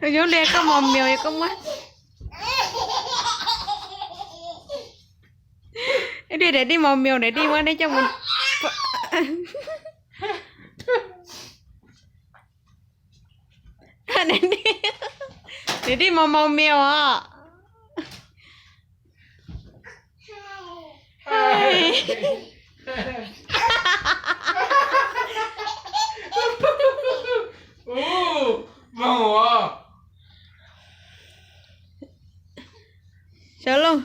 Yob Lis, koj mos mios koj muab. Ib pliag daim dij mos mios, daim dij muab neb coj mus. Daim dij mos mos mios os. Sawv lauj.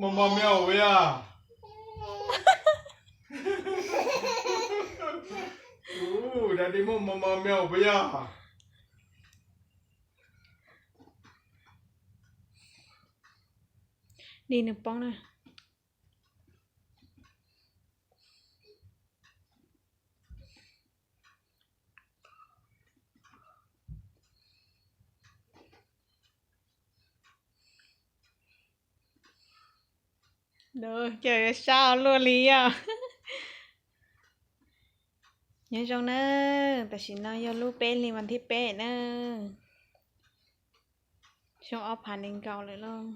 Mos mos mios puas yog? Ub, dab dib muaj mos mos mios puas yog? Dib nws poob na. Cas yuav sab luaj li yom. Nyob zoo na, tam sim no yog lub peb hli vas thib peb na. Xyoo ob phav nees nkaum lawm lauj.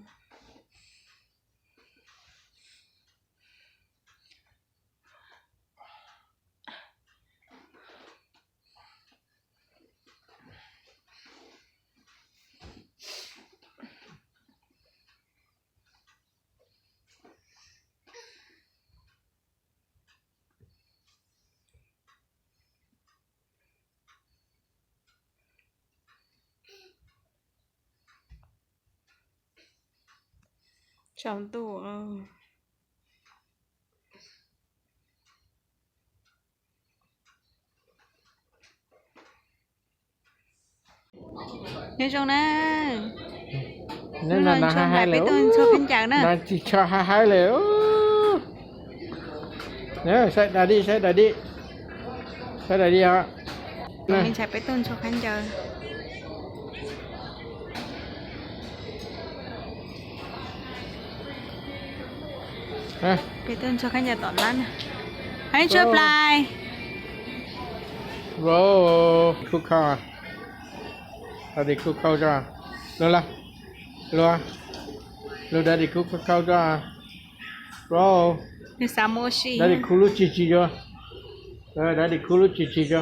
Tsaus ntuj. Nyob zoo na. Neb no hais lawm, tsis tshua hais hais lawm. Saib da dib, saib da dib, saib da dib os. Me ntxhais peb tuaj ntxhua khaub ncaws. Peb tuaj ntxhua khaub ncaws tom lab na. Hais tshua plais. Bro, khub khau, da dib khub khau tso. Luag, luag, luag da dib khub khau tso. Bro, da dib khub lub tsis tsis tso. Da dib khub lub tsis tsis tso.